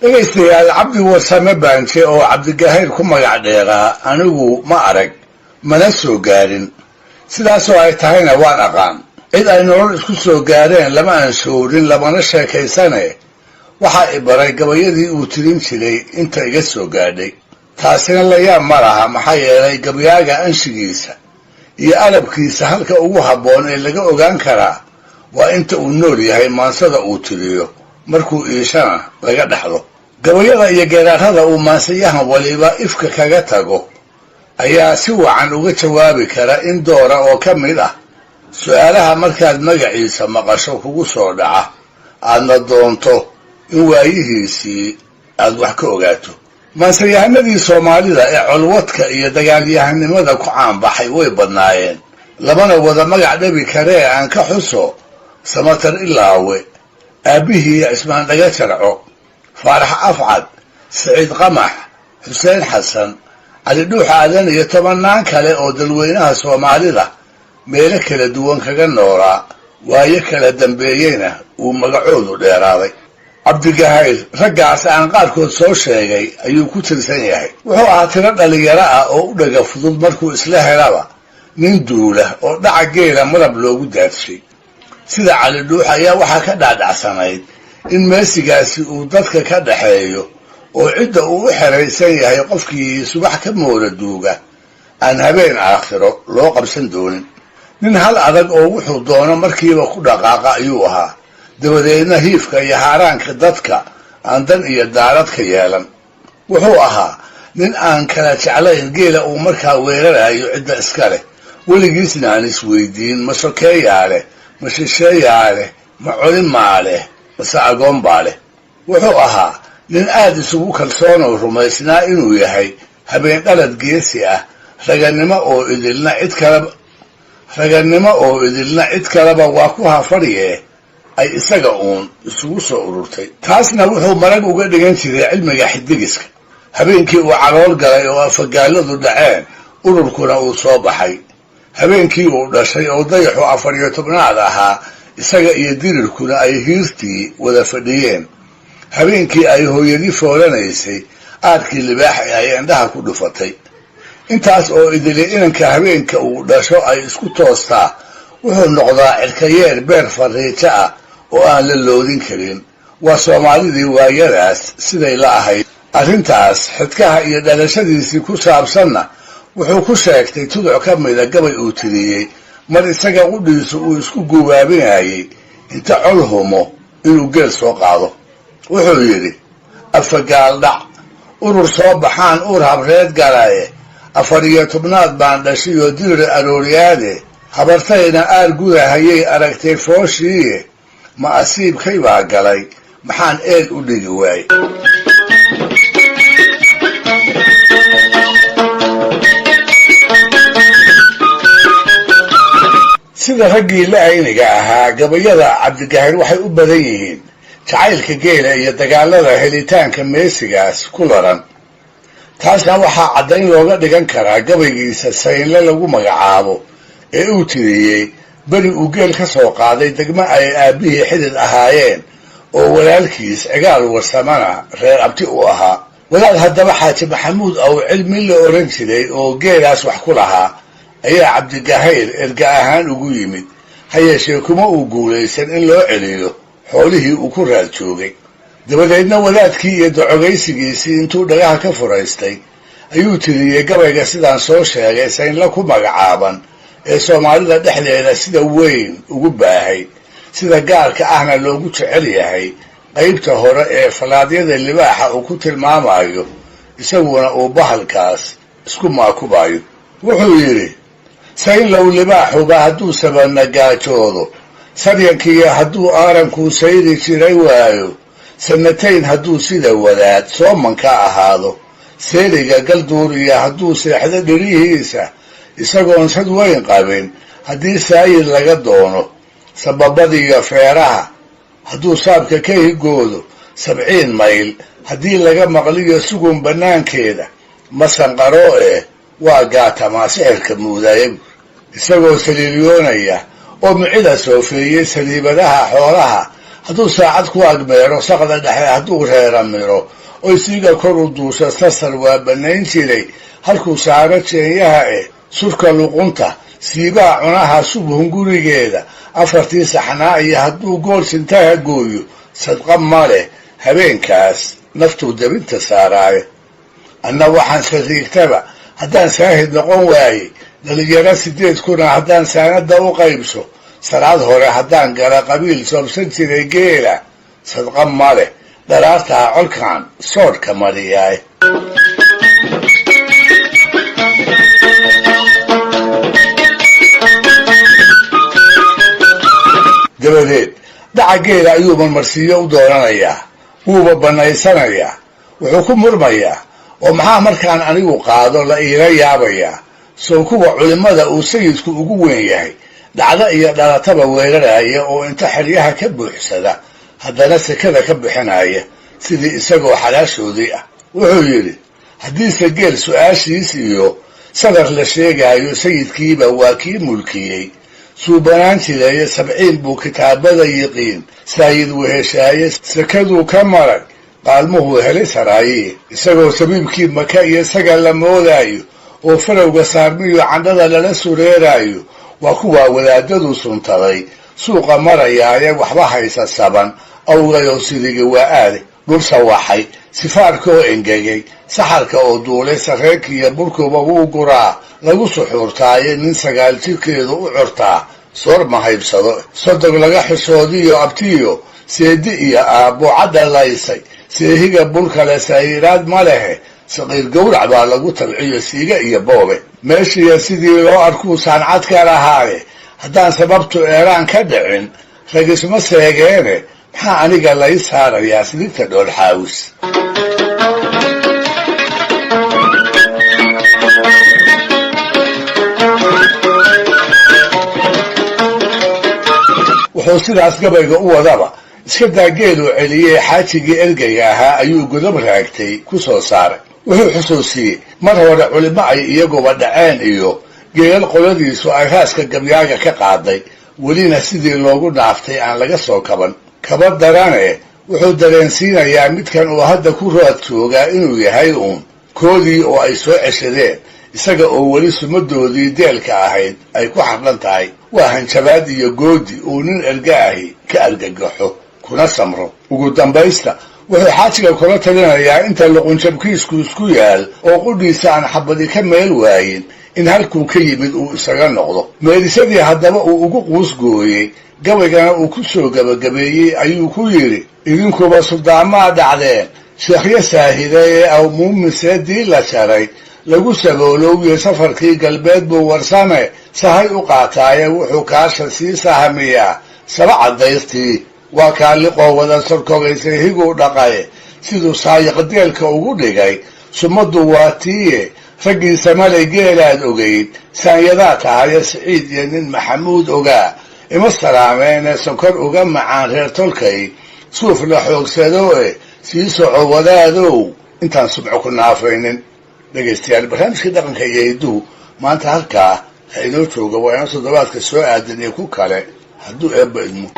Dhegaystayaal, Cabdi Warsame Baanje oo Cabdigahayr ku magac dheeraa anigu ma arag mana soo gaarin, sidaasoo ay tahayna waan aqaan. Cid ay nolol isku soo gaareen lama aan showrin, lamana sheekaysane. Waxaa i baray gabayadii uu tirin jiray inta iga soo gaadhay. Taasina layaab ma laha, maxaa yeelay gabyaaga anshigiisa iyo alabkiisa halka ugu habboon ee laga ogaan karaa waa inta uu nool yahay maansada uu tiriyo, markuu iishana laga dhexlo. Gabayada iyo geeraarada uu maansayahan waliba ifka kaga tago ayaa si wacan uga jawaabi kara in doora oo ka mid ah su-aalaha markaad magaciisa maqasho kugu soo dhaca, aadna doonto in waayihiisii aad wax ka ogaato. Maansayahanadii Soomaalida ee colwadka iyo dagaalyahanimada ku caanbaxay way badnaayeen, lamana wada magac dhabi karee aan ka xuso Samatar Ilaawe, aabbihii Cismaan Dhaga Jarco, Faarax Afcad, Siciid Qamax, Xuseen Xasan, Cali Dhuux Aadan iyo tobannaan kale oo dalweynaha Soomaalida meelo kala duwan kaga noolaa, waayo kala dambeeyeyna uu magacoodu dheeraaday. Cabdigahayr raggaas aan qaarkood soo sheegay ayuu ku tirsan yahay. Wuxuu ahaa tiro dhalinyaro ah oo u dhaga fudud markuu isla helaba nin duula oo dhaca geela malab loogu daadshay. Sida Cali Dhuux ayaa waxaa ka dhaadhacsanayd in meesigaasi uu dadka ka dhaxeeyo oo cidda uu u xeraysan yahay qofkii subax ka moola duuga aan habeen aakhiro loo qabsan doonin. Nin hal adag oo wuxuu doono markiiba ku dhaqaaqa ayuu ahaa, dabadeedna hiifka iyo haaraanka dadka aan dan iyo daarad ka yeelan. Wuxuu ahaa nin aan kala jeclayn geela uu markaa weerarayo cidda iska leh, weligiisna aan isweydiin ma sokeeyaa leh, ma shisheeyaa leh, ma colimaa leh, mase agoon baa leh. Wuxuu ahaa nin aad isugu kalsoonoo rumaysnaa inuu yahay habeen dhalad geesi ah, raganimo oo idilna cid kaleba raganimo oo idilna cid kaleba waa ku hafadhiye ay isaga uun isugu soo ururtay. Taasna wuxuu marag uga dhigan jiray cilmiga xidigiska. Habeenkii uu calool galay oo afagaaladu dhaceen, ururkuna uu soo baxay, habeenkii uu dhashay oo dayaxu 14aad ahaa, isaga iyo dirirkuna ay hiirtii wada fadhiyeen, habeenkii ay hooyadii foolanaysay, aarkii libaax ee ay indhaha ku dhufatay, intaas oo idili inanka habeenka uu dhasho ay isku toostaa wuxuu noqdaa cirkayeer beer fariijo ah oo aan la loodin karin. Waa Soomaalidii waayadaas siday la ahayd. Arrintaas xidkaha iyo dhalashadiisii ku saabsanna wuxuu ku sheegtay tuduc ka mida gabay uu tiriyey mar isaga qudhiisu uu isku guubaabinayay inta col humo inuu geel soo qaado. Wuxuu yidhi: afagaaldhac urur soo baxaan uur habreed galaye, 14aad baan dhashiyoo dirir arooryaade, habartayna aar gudahayay aragtay fooshiiye, ma asiibkay baa galay maxaan eel u dhigi waay. Sida raggii la ayniga ahaa, gabayada Cabdigahir waxay u badan yihiin jacaylka geela iyo dagaalada helitaanka meesigaas ku laran. Taasna waxaa caddayn looga dhigan karaa gabaygiisa Saynle lagu magacaabo ee uu tiriyey beri uu geel ka soo qaaday degmo ay aabbihii xidid ahaayeen oo walaalkiis Cigaal Warsamana reer abti u ahaa. Wadaad haddaba Xaaji Maxamuud aw Cilmi la oran jiray oo geelaas wax ku lahaa ayaa Cabdigahayr erga ahaan ugu yimid, ha yeeshee kuma uu guulaysan in loo celiyo xoolihii uu ku raad joogay. Dabadeedna wadaadkii iyo docogaysigiisii intuu dhagaha ka furaystay ayuu tiriyey gabayga sidaan soo sheegay Saynla ku magacaaban ee Soomaalida dhexdeeda sida weyn ugu baahay, sida gaarka ahna loogu jecel yahay qaybta hore ee falaadyada libaaxa uu ku tilmaamayo, isaguna uu bahalkaas isku maakubayo. Wuxuu yidhi: saynlow libaaxuba hadduu sabana gaajoodo, saryankiiyo hadduu aarankuu sayri jiray waayo, sanatayn hadduu sida wadaad soomanka ahaado, seeriga galduuriya hadduu seexdo dherihiisa isagoon sad weyn qabin, haddii saayid laga doono sababadiiyo feeraha hadduu saabka ka higoodo, 70 mayl haddii laga maqliyo sugun bannaankeeda, masanqaroo eh waa gaatamaa sixirka muudaya. Isagoo saliilyoonaya oo micida soofeeyey saliibadaha xoolaha Hadduu saacad ku agmeero saqda dhexe, hadduu reera miro oy siiga kor u duusha, sasar waa bannayn jiray halkuu saaro jeenyaha eh. Surka luqunta, siibaha cunaha, subhun gurigeeda afartii saxnaa iyo hadduu gool sintaha gooyo, sadqa ma leh habeenkaas naftuu dabinta saaraaye. Anna waxaan sariigtaba haddaan saahid noqon waayey, dhalinyaro 8,000 haddaan saanada u qaybso, salaad hore haddaan gala qabiil soobsan jiray geela, sadqa ma leh dharaartaa colkaan soodhka mariyaay. Dabadeed dhaca geela ayuu marmarsiiyo u doonanayaa, wuuba bannaysanayaa. Wuxuu ku murmayaa, oo maxaa markaan anigu qaado la iila yaabayaa? Sow kuwa culimmada uu sayidku ugu weyn yahay dhacdo iyo dhalataba weeraraya, oo inta xeryaha ka buuxsada haddana sekada ka bixinaya sidii isagoo xalaashoodii ah. Wuxuu yidhi, haddiise geel su-aashiis iyo sadar la sheegaayo, sayidkiiba waa kii mulkiyey suubanaan jireeye, 70 buu kitaabada yiqiin saayid weheshaaye, sekaduu ka maray qaalmuhuu helay saraayiye. Isagoo sabiibkii Maka iyo isaga la moodaayo, oo farowga saarmiyo candhada lala sureeraayo, waa kuwaa wadaadadu suntaday suuqa marayaaye. Waxba haysa saban awgayoo sidigi waa aade dhul sawaxay, sifaarka oo engegay, saxarka oo duulay, sarreenkiiyo burkuba wuu guraa lagu suxuurtaaye. Nin 9 jirkeedu u curtaa soor ma haybsado. Sodog laga xishoodiyo abtiyo seedi iyo aabbo cadda laysay, seehiga burkale saayiraad ma lehe, saqiir gowrac baa lagu tabciyo siiga iyo boobe. Meeshiiya sidii loo arkuu saancad ka lahaaye, haddaan sababtu eeraan ka dhicin ragisma seegeene, maxaa aniga lay saarayaa sidigta dhoolxaawis? Wuxuu sidaas gabayga u wadaba iska daa geeluu celiyey, xaajigii ergeyga ahaa ayuu godob raagtay ku soo saaray. Wuxuu xusuusiyey mar hore culimo ay iyaguba dhaceen iyo geelal qoladiisu ay raaska gabyaaga ka qaaday, welina sidii loogu dhaaftay aan laga soo kaban. Kaba darane wuxuu dareensiinayaa midkan uu hadda ku raad joogaa inuu yahay uun koodii oo ay soo ceshadeen, isaga oo weli sumadoodii deelka ahayd ay ku xardhan tahay. Waa hanjabaad iyo goodi uu nin erga ahi ka argagaxo kuna samro. Ugu dambaysta wuxuu xaajiga kula talinayaa inta luqunjabkiisku isku yaal oo qudhiisa aan xabadi ka meel waayin, in halkuu ka yimid uu isaga noqdo. Meedisadii haddaba uu ugu quusgooyey, gabaygana uu ku soo gebagabeeyey, ayuu ku yidhi, idinkuba suldaamaa dhacdeen sheekhyo saahida ee aw muumin seedii la jaray lagu saboolowye, safarkii galbeed buu Warsame sahay u qaataaye, wuxuu kaasha sii sahamiyaa saba cadaystii, waa kaaliqoo wada sorkogaysay higuu dhaqaye, siduu saayiqdeelka ugu dhigay sumaddu waa tiiye, raggii samalay geelaad ogeyd saanyadaa tahaye, Siciid iyo nin Maxamuud ogaa ima salaameene, sonkor uga macaan reer tolkay suuf la xoogsado e, sii soco wadaadow intaan subco ku naafaynin. Dhegaystayaal, barnaamijkii dhaqanka iyo hidduhu maanta halkaa ha inoo jooga. Waa inoo toddobaadka soo aadan iyo ku kale hadduu Eebba idmo.